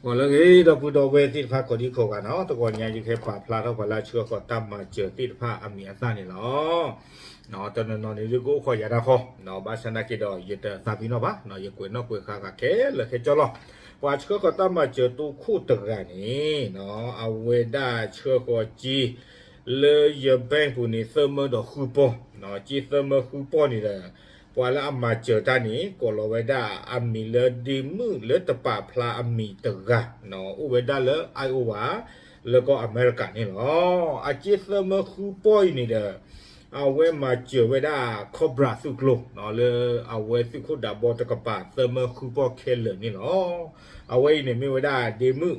ဂီၤလၢအဂ့ၤ ဒီပုၢ်ဒီဝဲၢ်သ့ၣ်တဖၣ် ကိးဒံကိးဂၤနီၤ, တဂီၤညါယကဟဲပာ်ဖျါထီၣ်ပှၤလၢအဆှၢဃီၤတၢ်မၤစၢၤသ့ၣ်တဖၣ်အမံၤအသၣ်န့ၣ်လီၤ. တနီၤနီၤန့ၣ် ဒ်ကအိၣ်ခိးယၤတၢ်ဃီ, ဘၣ်ဆၣ်နာ်က့ဒီး ယတသးပ့ၤနီၣ်ဘၣ်, ယကွဲးနီၣ်ကွဲးဃာ်ဃာ်ခဲလၢာ်ခဲဆ့လီၤ. ပှၤဆှၢဃီၤတၢ်မၤစၢၤတိခိၣ်တဂၤန့ၣ် အဝဲဒၣ်ဆှၢဃီၤစ့ လၢယ bank ပူၤန့ၣ် သၢမၢဒီးဃုပီၢ်, စ့သၢမၢဃုပီၢ်န့ၣ်ဒီး ပှၤလၢအမၤစၢၤတၢ်န့ၣ် ကိးလီၤဝဲဒၣ်အမံၤလၢဒ့မုၣ်လၢတပာ်ဖျါအမံၤတဂၤ, အိၣ်ဝဲဒၣ်လၢ Iowa လၢကီၢ်အမဲရကၤန့ၣ်လီၤ. အစ့သၢမၢဃုပီၢ်အံၤန့ၣ်ဒီး အဝဲမၤစၢၤဝဲဒၣ် Cobra သုးကျိၤ လၢအဝဲသုးခိၣ်ဒးဘီတကပၤ သၢမၢဃုပီၢ်ခဲလၢာ်န့ၣ်လီၤ. အဝဲအံၤန့ၣ်မ့ၢ်ဝဲဒၣ်ဒ့မုၣ်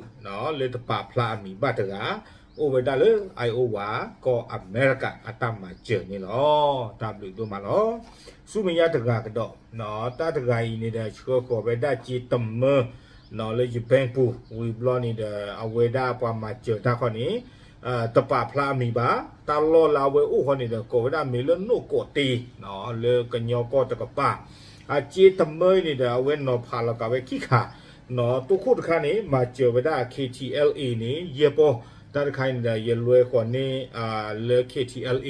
လၢတပာ်ဖျါအမံၤဘၣ်တဂၤ, အိၣ်ဝဲဒၣ်လၢ Iowa ကီၢ်အမဲရကၤအတၢ်မၤစၢၤန့ၣ်လီၤ. တၢ်ဘျုးဒိၣ်မးလီၤ. ဆူမဲာ်ညါတဂၤကဒီး, တၢ်တဂၤအံၤန့ၣ်ဒီး ဆှၢဃီၤဝဲဒၣ်စ့တမၢ လၢယ bank ပူၤ, ဝံၤဘျီန့ၣ်ဒီး အဝဲဒၣ်ပှၤမၤစၢၤတၢ်ခီန့ၣ် တပာ်ဖျါအမံၤဘၣ်, တၢ်လီၢ်လၢအဝဲအိၣ်ဃီန့ၣ်ဒီး ကိးဝဲဒၣ်မ့ၢ်လၢနိၣ်ကိးတ့ လၢကညီကီၢ်တကပၤ, အစ့တမၢအံၤန့ၣ်ဒီး အဝဲနီၤဖးလီၤကးဝဲခံခါ, တိခိၣ်တခါန့ၣ် မၤစၢၤဝဲဒၣ် K T L A န့ၣ် ယဲၢ်ပီၢ်, တၢ်တခါအံၤန့ၣ်ဒီး ယလွဲဃီၤန့ၢ် လၢ K T L A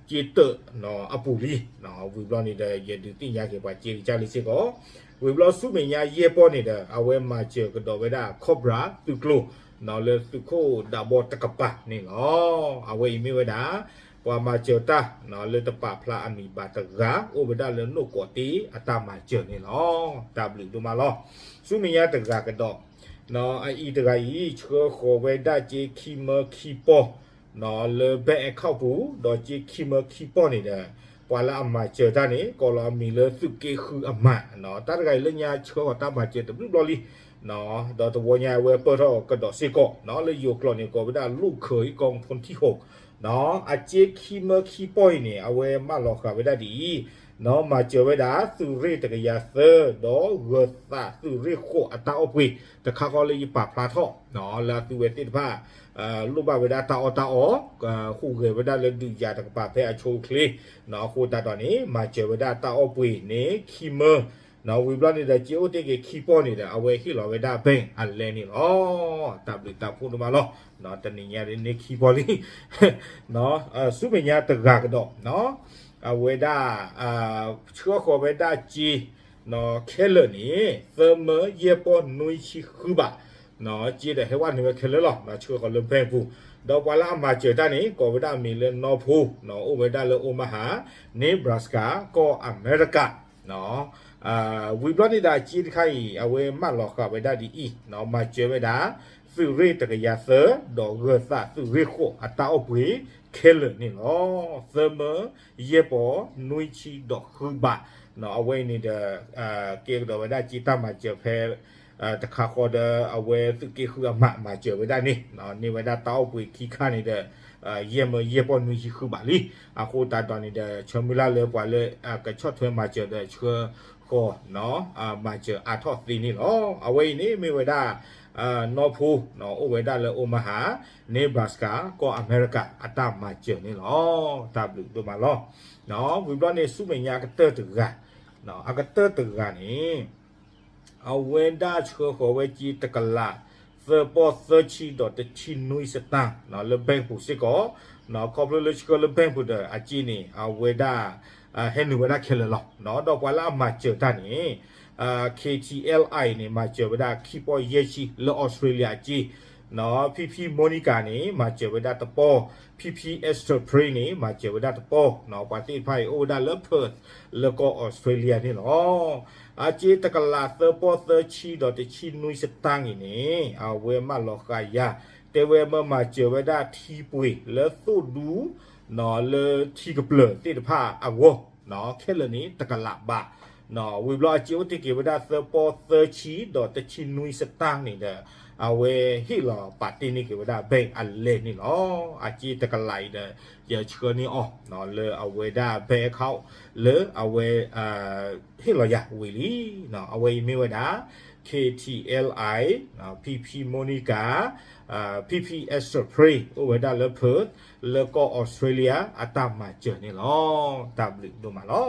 စ့တၢးအပူၤလံ, ဝံၤဘျီန့ၣ်ဒီး ယဒုးသ့ၣ်ညါက့ၤပှၤစ့ကစၢ်လံစ့ၢ်ကီး, ဝံၤဘျီဆူမဲာ်ညါယဲၢ်ပီၢ်န့ၣ်ဒီး အဝဲမၤစၢၤကဒီးဝဲဒၣ် Cobra သုးကျိၤ လၢသုးခိၣ်ဒးဘီတကပၤန့ၣ်လီၤ. အဝဲအံၤမ့ၢ်ဝဲဒၣ် ပှၤမၤစၢၤတၢ် လၢတပာ်ဖျါအမံၤဘၣ်တဂၤ အိၣ်ဝဲဒၣ်လၢနိၣ်ကိးတ့အတၢ်မၤစၢၤန့ၣ်လီၤ. တၢ်ဘျုးဒိၣ်မးလီၤ. ဆူမဲာ်ညါတဂၤကဒီး, အအံၤတဂၤအံၤ ဆှၢဃီၤဝဲဒၣ်စ့ခံမၢခံပီၢ် လၢ bank account ပူၤ, ဒီးစ့ခံမၢခံပီၢ်န့ၣ်ဒီး ပှၤလၢအမၤစၢၤတၢ်န့ၣ် ကိးလီၤအမံၤလၢသုးက့ဃုအမး, တၢ်တဂၤအံၤလၢညါဆှၢဃီၤတၢ်မၤစၢၤတဘျုးဘျီလံ, ဒီးတဝီညါအဝဲပၢၢ်ထီၣ်ကဒီးစ့ၢ်ကီး, လၢယိၤကျိာ်န့ၣ် ကိးဝဲဒၣ် လူၣ်ခၢအံၤ ကီၢ်ဖူထံဟိၣ်, အစ့ခံမၢခံပီၢ်အံၤန့ၣ် အဝဲမၢလီၤဃာ်ဝဲဒၣ်ဒ်အံၤ, မၤစၢၤဝဲဒၣ်သုးရ့ၣ်တကယၤသၢ ဒီးဂၢၤသးသုးရ့ၣ်ဃိးအတၢ်အီၣ်ပှ့ၤ တခါဃီလၢယပာ်ဖျါထီၣ် လၢအသုဝဲသ့ၣ်တဖၣ် လိၣ်ဘၣ်ဝဲဒၣ်တၢ်အီၣ်တၢ်အီ, ဟူးဂဲၤဝဲဒၣ်လၢဒုးယၤတကပၤဖဲအဆိအချ့, အဃိသတးဒီးန့ၣ် မၤစၢၤဝဲဒၣ်တၢ်အီၣ်ပှ့ၤန့ၣ် ခံမၢ, ဝံၤဘျီန့ၣ်ဒီး စ့အိၣ်တ့ၢ်က့ၤခံပီၢ်န့ၣ်ဒီး အဝဲဟ့ၣ်လီၤဝဲဒၣ် bank အလဲန့ၣ်လီၤ. တၢ်ဘျုးတၢ်ဖှိၣ်ဒိၣ်မးလီၤ. တနံၤညါန့ၣ်ခံပီၢ်လံ, ဆူမဲာ်ညါတဂၤကဒီး, အဝဲဒၣ် ဆှၢဃီၤဝဲဒၣ်စ့ ခဲလၢာ်န့ၣ် သၢမၢယဲၢ်ပီၢ်နွံဆံဃုဘး, စ့ဒီးဟဲဝဲန့ၢ်ဝဲခဲလၢာ်လီၤ, ဆှၢဃီၤလၢ bank ပူၤ, ဒီးပှၤလၢအမၤစၢၤတၢ်န့ၣ် ကိးဝဲဒၣ်အမံၤလၢနီၢ်ဖိ, အိၣ်ဝဲဒၣ်လၢ Omaha, Nebraska ကီၢ်အမဲရကၤ, ဝံၤဘျီန့ၣ်ဒီး အစ့တခါအံၤ အဝဲမၢလီၤဃာ်ဝဲဒၣ်ဒ်အံၤ, မၤစၢၤဝဲဒၣ် သုးရ့ၣ်တကယၤသၢ ဒီးဂၢၤသးသုးရ့ၣ်ဃိးအတၢ်အီၣ်ပှ့ၤခဲလၢာ်န့ၣ်လီၤ. သၢမၢယဲၢ်ပီၢ်နွံဆံဒီးဃုဘး, အဝဲအံၤန့ၣ်ဒီး ကဲကဒီးဝဲဒၣ်စ့တၢ်မၤစၢၤဖဲ တခါဃီဒီး အဝဲသုးက့ဃုအမး မၤစၢၤဝဲဒၣ်န့ၣ်, န့ၢ်ဝဲဒၣ်တၢ်အီၣ်ပှ့ၤခံခါန့ၣ်ဒီး ယဲၢ်မၢယဲၢ်ပီၢ်နွံဆံဃုဘးလံ. အဃိသတးဒီးန့ၣ်ဒီး ဆၢမုၢ်လၢ်လၢပှၤလၢကဆီၣ်ထွဲမၤစၢၤဒီးဆှၢဃီၤ မၤစၢၤအါထီၣ်သ့န့ၣ်လီၤ. အဝဲအံၤန့ၣ်မ့ၢ်ဝဲဒၣ် နီၢ်ဖိ အိၣ်ဝဲဒၣ်လၢ Omaha, Nebraska ကီၢ်အမဲရကၤအတၢ်မၤစၢၤန့ၣ်လီၤ. တၢ်ဘျုးဒိၣ်မးလီၤ. ဝံၤဘျီန့ၣ် ဆူမဲာ်ညါအကတၢၢ်တဂၤ, အကတၢၢ်တဂၤန့ၣ် အဝဲဒၣ်ဆှၢဃီၤဝဲစ့တကလး သၢပီၢ်သၢဆံဒီးတဆံနွံစတၢၢ် လၢ bank ပူၤစ့ၢ်ကီး, ခီဖျိလၢဆှၢလၢ bank ပူၤဒီး အစ့န့ၣ် အဝဲဒၣ် ဟဲနုာ်ဝဲဒၣ်ခဲလၢာ်လီၤ. ဒီးပှၤလၢအမၤစၢၤတၢ်န့ၣ် K T L I န့ၣ် မၤစၢၤဝဲဒၣ်ခံပီၢ်ယဲၢ်ဆံ လၢ Australia အစ့, ဖံဖံ Monica န့ၣ် မၤစၢၤဝဲဒၣ်တပီၢ်, ဖံဖံ Esther Prey န့ၣ် မၤစၢၤဝဲဒၣ်တပီၢ်, ပှၤသ့ၣ်တဖၣ်အံၤအိၣ်ဝဲဒၣ်လၢ Perth လၢကီၢ် Australia န့ၣ်လီၤ. အစ့တကလးသၢပီၢ်သၢဆံဒီးတဆံနွံစတၢၢ်အံၤန့ၣ် အဝဲမၢလီၤဃာ်ယၤ, တဲဝဲမၢမၤစၢၤဝဲဒၣ်ထံပှ့ၤလၢသိၣ်ဒူ လၢထံကပျၢၤသ့ၣ်တဖၣ်အဂီၢ်, ခဲလၢာ်န့ၣ် တကလးဘး, ဝံၤဘျီအစ့အိၣ်တ့ၢ်က့ၤဝဲဒၣ်သၢပီၢ်သၢဆံဒီးတဆံနွံစတၢၢ်န့ၣ်ဒီး အဝဲဟ့ၣ်လီၤပာ်တ့ၢ်န့ၢ်က့ၤဝဲဒၣ် bank အလဲန့ၣ်လီၤ. အစ့တကလးအံၤဒီး ယဆှၢန့ၢ်အီၤ လၢအဝဲဒၣ် bank account လၢအဝဲ ဟ့ၣ်လီၤယၤဝံၤလံ. အဝဲအံၤမ့ၢ်ဝဲဒၣ် K T L I, P P Monica, P P Extra Prey အိၣ်ဝဲဒၣ်လၢ Perth လၢကီၢ် Australia အတၢ်မၤစၢၤန့ၣ်လီၤ. တၢ်ဘျုးဒိၣ်မးလီ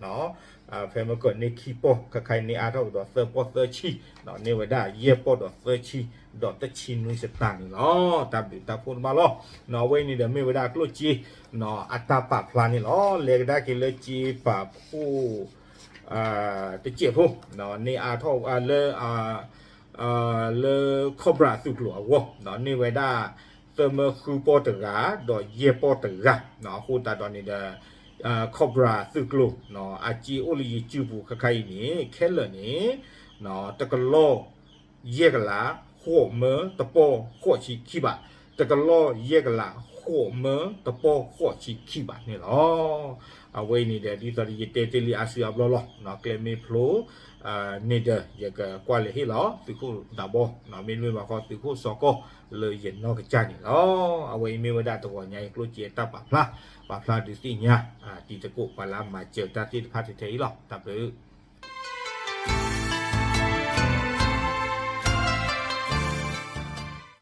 ၤ. ဖဲမ့ၢ်ကီၢ်န့ၢ်ခံပီၢ် ခဲခါအံၤန့ၢ်အါထီၣ်ကဒီးသၢပီၢ်သၢဆံ, န့ၢ်ဝဲဒၣ်ယဲၢ်ပီၢ်ဒီးသၢဆံ, ဒီးတဆံနွံစတၢ်န့ၣ်လီၤ. တၢ်ဘျုးတၢ်ဖှိၣ်တဘၣ်လီၤ. အဝဲအံၤန့ၣ်ဒီးမ့ၢ်ဝဲဒၣ်ကျိၣ်စ့ အတၢ်ပာ်ဖျါန့ၣ်လီၤ. လဲၤကဒါက့ၤလၢစ့ပာ်ဖှိၣ် တစဲးဖိ, န့ၢ်အါထီၣ်လၢ လၢ Cobra သုးကျိၤအဂီၢ်, န့ၢ်ဝဲဒၣ် သၢမၢဃုပီၢ်တဂၤ, ဒီးယဲၢ်ပီၢ်တဂၤ, အဃိသတးဒီးန့ၣ်ဒီး Cobra သုးကျိၤ, အစ့အိၣ်လၢယစုပူၤခဲခါအံၤန့ၣ် ခဲလၢာ်န့ၣ် တကလီၢ် ယဲၢ်ကလး ဃိးမၢ တပီၢ်ဃိးဆံခံဘး, တကလီၢ်ယဲၢ်ကလး ဃိးမၢ တပီၢ်ဃိးဆံခံဘးန့ၣ်လီၤ. အဝဲအံၤန့ၣ်ဒီး ဒ်သိးဒီးယတဲတ့ၢ်လံအါစုအါဘျီလီၤ. ကျဲမ့ၢ်ဖျိ န့ၣ်ဒီး ယကကွၢ်လၢဟ့ၣ်လီၤ သုးခိၣ်ဒးဘီ, မ့တမ့ၢ်ဘၣ်ဃီ သုးခိၣ်စီၤကီၢ်လၢယနီၢ်ကစၢ်န့ၣ်လီၤ. အဝဲအံၤမ့ၢ်ဝဲဒၣ်တဂီၤညါအံၤ ကျိၣ်စ့အတၢ်ပာ်ဖျါ, ပာ်ဖျါဒုးသ့ၣ်ညါ တံၤသကိးပှၤလၢအမၤစၢၤတၢ်သ့ၣ်တဖၣ်ထဲအံၤလီၤ. တၢ်ဘျုး